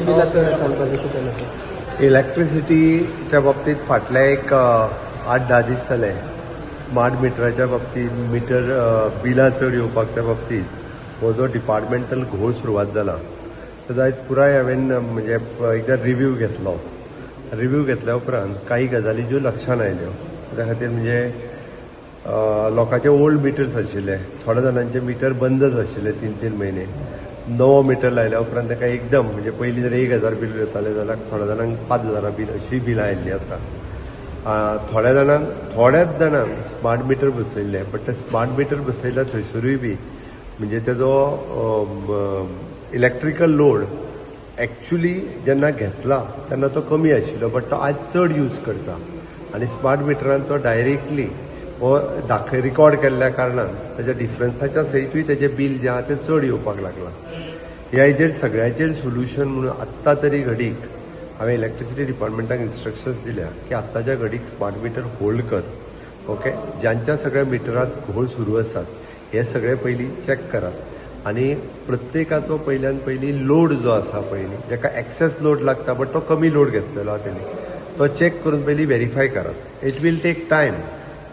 बिलां चड येता जशें केलें सर. इलेक्ट्रिसिटीच्या बाबतीत फाटले एक 8-10 दीस जाले, स्मार्ट मिटराच्या बाबतीत मिटर बिलां चड येवपाच्या बाबतीत हो जो डिपार्टमेंटल घोळ सुरवात जाला, तेजो आयज पुराय हांवें म्हणजे एकदां रिव्यू घेतलो. रिव्यू घेतल्या उपरांत काही गजाली ज्यो लक्षान आयल्यो, त्या खातीर म्हणजे लोकांचे ओल्ड मिटर्स आशिल्ले, थोड्या जाणांचे मिटर बंदच आशिल्ले 3-3 म्हयने. नवो मिटर लायल्या उपरांत ताका एकदम म्हणजे पयलीं जर 1000 बील येतालें जाल्यार थोड्या जाणांक 5000 बील अशीय बिलां आयिल्लीं आसा. थोड्या जाणांक, थोड्याच जाणांक स्मार्ट मिटर बसयल्ले, बट ते स्मार्ट मिटर बसयल्या थंयसरूय बी म्हणजे तेजो इलेक्ट्रिकल लोड एक्चुली जेन्ना घेतला तेन्ना तो कमी आशिल्लो, बट तो आज चड यूज करता आनी स्मार्ट मिटरान तो डायरेक्टली हो दाखय रिकॉर्ड केल्ल्या कारणान ताच्या डिफरन्साच्या सयतूय तेजें बील जें आहा तें चड येवपाक लागलां. ह्या हेजेर सगळ्याचेर सोल्युशन म्हणून आत्तां तरी घडीक हांवें इलेक्ट्रिसिटी डिपार्टमेंटाक इन्स्ट्रक्शन्स दिल्या की आत्ताच्या घडीक स्मार्ट मिटर होल्ड कर. ओके, ज्यांच्या सगळ्या मिटरात घोळ सुरू आसात हे सगळे पयलीं चॅक करात आनी प्रत्येकाचो पयल्यान पयलीं लोड जो आसा पळय न्ही, जाका एक्सेस लोड लागता बट तो कमी लोड घेतलेलो आहा तेणी, तो चॅक करून पयलीं व्हेरीफाय करात. It will take time.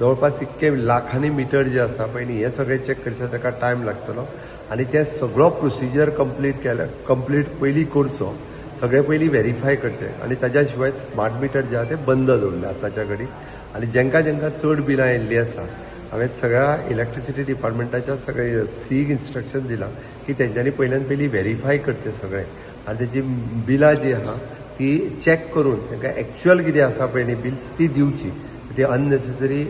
जवळपास इतके लाखांनी मिटर जे आसा पळय न्ही, हे सगळे चॅक करता ताका टायम लागतलो आनी ते सगळो प्रोसिजर कंप्लीट केल्या, कंप्लीट पयलीं करचो, सगळे पयलीं व्हेरीफाय करचे आनी ताज्या शिवाय स्मार्ट मिटर जे आहा ते बंद दवरले आतांच्या घडीक. आनी जेंकां जेंकां चड बिलां आयिल्लीं आसा, हांवें सगळ्या इलेक्ट्रिसिटी डिपार्टमेंटाच्या सगळे सीक इन्स्ट्रक्शन दिलां की तेंच्यांनी पयल्यान पयलीं व्हेरीफाय करचें सगळें आनी तेजी बिलां जी आहा ती चॅक करून तांकां एक्च्युअल कितें आसा पळय न्ही बिल्स ती दिवची. ती अननेसेसरी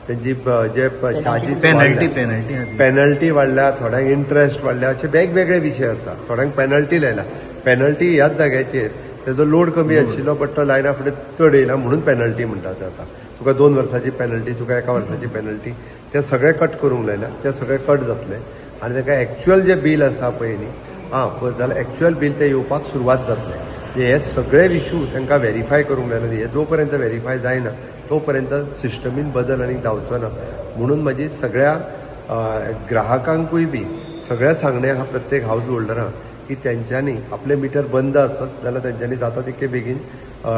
तेंची जे चार्जीस पेनल्टी, पेनल्टी आहा ती. पेनल्टी वाडल्या, थोड्यांक इंट्रस्ट वाडल्या, अशे वेगवेगळे विशय आसा. थोड्यांक पेनल्टी लायला. पेनल्टी ह्याच जाग्याचेर तेजो लोड कमी आशिल्लो बट तो लायना फुडें चड येयला म्हणून पेनल्टी म्हणटा ते. आतां तुका 2 वर्साची पेनल्टी, तुका एका वर्साची पेनल्टी, ते सगळे कट करूंक लायला. ते सगळे कट जातले आनी ताका एक्च्युअल जे बील आसा पळय न्ही, आं पळय जाल्यार एक्च्युअल बील ते येवपाक सुरवात जातले. म्हणजे हे सगळे इशू तांकां व्हेरीफाय करूंक लायला. हे जो पर्यंत व्हेरीफाय जायना तो पर्यंत सिस्टमीन बदल आनीक जावचो ना. म्हणून म्हाजी सगळ्या ग्राहकांकूय बी सगळ्या सांगणें आहा प्रत्येक हावज होल्डरांक की तेंच्यांनी आपलें मिटर बंद आसत जाल्यार तेंच्यांनी जाता तितके बेगीन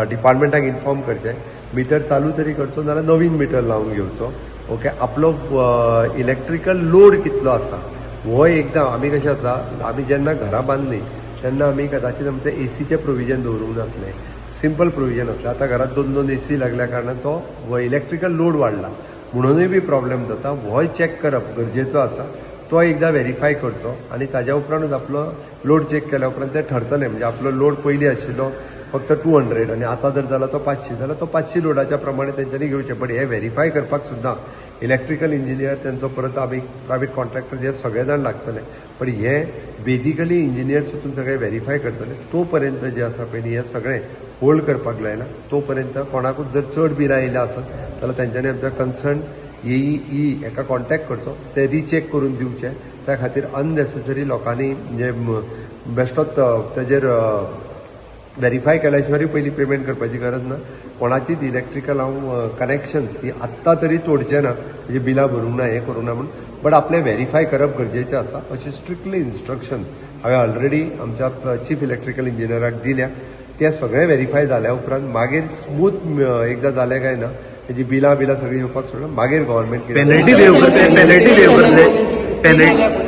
डिपार्टमेंटाक इन्फॉर्म करचें, मिटर चालू तरी करचो नाल्यार नवीन मिटर लावन घेवचो. ओके, आपलो इलेक्ट्रिकल लोड कितलो आसा हो एकदां आमी कशें आसा, आमी जेन्ना घरां बांदलीं तेन्ना आमी कदाचित आमचें एसीचें प्रोविजन दवरूंक नासलें, सिंपल प्रोविजन आसलें. आतां घरांत दोन दोन एसी लागल्या कारणान तो इलेक्ट्रिकल लोड वाडला म्हणूनय बी प्रॉब्लेम जाता. होय चॅक करप गरजेचो आसा. तो एकदां व्हेरीफाय करचो आनी ताज्या उपरांतूच आपलो लोड चॅक केल्या उपरांत तें ठरतलें. म्हणजे आपलो लोड पयलीं आशिल्लो फक्त 200 आनी आतां जर जाला तो 500 जाल्यार तो 500 लोडाच्या प्रमाणे तेंच्यांनी घेवचें. बट हे व्हेरीफाय करपाक सुद्दां इलेक्ट्रिकल इंजिनियर तेंचो, परत आमी प्रायवेट कॉन्ट्रॅक्टर जे सगळे जाण लागतले. पण हे बेजिकली इंजिनियर हितून सगळे व्हेरीफाय करतले. तो पर्यंत जे आसा पळय न्ही, हे सगळे होल्ड करपाक लायना. तो पर्यंत कोणाकूच जर चड बिलां येयल्या आसत जाल्यार तेंच्यांनी आमच्या कन्सर्न एई हेका कॉन्टॅक्ट करचो, ते रिचॅक करून दिवचे. त्या खातीर अननेसेसरी लोकांनी म्हणजे बेश्टोच तेजेर व्हेरीफाय केल्या शिवाय पयलीं पेमेंट करपाची गरज ना. कोणाचीच इलेक्ट्रिकल हांव कनेक्शन्स ही आत्तां तरी तोडचें ना, म्हणजे बिलां भरूंक ना, हें करूंक ना म्हूण, बट आपलें व्हेरीफाय करप गरजेचें आसा अशें स्ट्रिक्टली इन्स्ट्रक्शन हांवें ऑलरेडी आमच्या चीफ इलेक्ट्रिकल इंजिनियराक दिल्या. ते सगळें व्हेरीफाय जाल्या उपरांत मागीर स्मूथ एकदां जालें काय ना, तेजी बिलां बिलां सगळीं येवपाक सोडून मागीर गव्हर्मेंट पेनल्टी वेव करतले, पेनल्टी वेव करतले, पेनल्टी.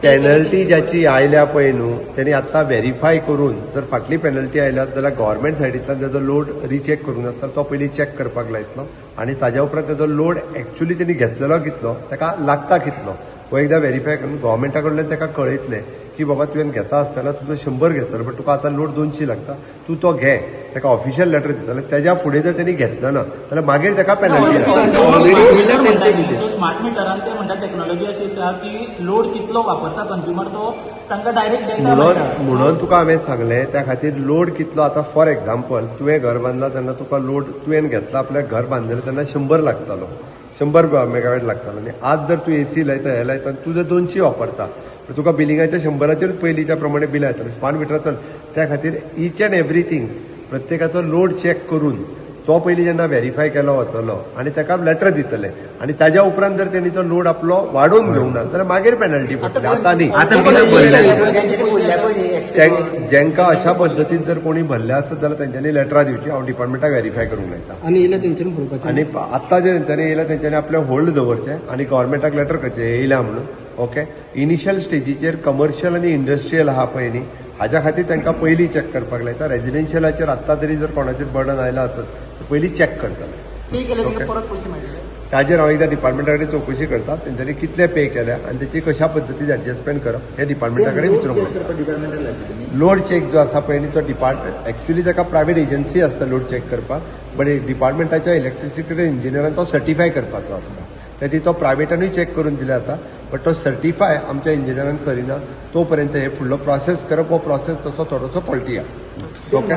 पेनल्टी ज्याची आयल्या पळय न्हू, तेणी आत्तां व्हेरीफाय करून जर फाटली पेनल्टी आयल्या जाल्यार गव्हर्मेंट सायडींतल्यान तेजो लोड रिचॅक करूंक जाता. तो पयलीं चॅक करपाक लायतलो आनी ताज्या उपरांत तेजो लोड एक्चुली तेणी घेतलेलो कितलो, ताका लागता कितलो, हो एकदां व्हेरीफाय करून गव्हर्मेंटा कडल्यान ताका कळयतले की बाबा तुवें घेता आसतना तुजो 100 घेतलो बट तुका आतां लोड 200 लागता, तूं तो घे. ताका ऑफिशियल लेटर दितले. तेज्या फुडें जर तेणी घेतलो ना जाल्यार मागीर ताका पेनल्टी लागता. सो स्मार्ट मिटरान ते म्हणटा टेक्नॉलॉजी अशी आसा की लोड कितलो वापरता कंज्युमर तो तांकां डायरेक्ट डेटा म्हणून मेळटा. म्हणून तुका हांवें सांगलें, त्या खातीर लोड कितलो. आतां फॉर एग्जाम्पल तुवें घर बांदला तेन्ना तुका लोड तुवें घेतला आपल्याक घर बांदलें तेन्ना 100 लागतालो, 100 मेगावॅट लागतालो आनी आज जर तूं एसी लायता, हें लायता आनी तूं जर 200 वापरता तर तुका बिलिंगाच्या 100राचेरूच पयलींच्या प्रमाणे बिलां येतलीं स्मार्ट मिटराचो. त्या खातीर इच अँड एवरी थिंग्स प्रत्येकाचो लोड चॅक करून तो पयलीं जेन्ना व्हेरीफाय केलो वतलो आनी ताका लेटर दितले आनी ताज्या उपरांत जर तेणी तो लोड आपलो वाडोवन घेवंक ना जाल्यार मागीर पेनल्टी पडटली. आतां न्ही. आतां बिलां भरलें. ज्यांच्यानी भरल्या पळय न्ही एक्स्ट्रा जेंका अशा पद्दतीन जर कोणी भरले आसत जाल्यार तेंच्यांनी लेटरां दिवची. हांव डिपार्टमेंटाक व्हेरीफाय करूंक लायता. आनी येयल्या तेंच्यानी भरपाचें. आनी आत्तां जे तेंच्यांनी येयल्या तेंच्यांनी आपलें होल्ड दवरचें आनी गव्हर्मेंटाक लेटर करचें येयल्या म्हणून. ओके, इनिशियल स्टेजीचेर कमर्शियल आनी इंडस्ट्रियल आहा पळय न्ही, हाज्या खातीर तांकां पयलीं चॅक करपाक लायता. रेजिडेन्शियलाचेर आत्तां तरी जर कोणाचेर बर्डन आयलां आसत तर पयलीं चॅक करतले. पे केले Okay. तांकां परत पयशे मेळटले? ताजेर हांव एकदां डिपार्टमेंटा कडेन चवकशी करता, तेंच्यांनी कितले पे केल्या आनी तेची कशा पद्दतीन एडजस्टमेंट करप हें डिपार्टमेंटा कडेन विचारूंक लायता. लोड चेक जो आसा पळय न्ही, तो डिपार्टमेंट एक्च्युली ताका प्रायवेट एजन्सी आसता लोड चेक करपाक, बट डिपार्टमेंटाच्या इलेक्ट्रिसिटी इंजिनियरान तो सर्टिफाय करपाचो आसता. त्या तो प्रायवेटानूय चेक करून दिले जाता, बट तो सर्टिफाय आमच्या इंजिनियरान करिना तो पर्यंत हे फुडलो प्रोसेस करप हो प्रोसेस तसो थोडोसो फॉल्टी आहा. ओके.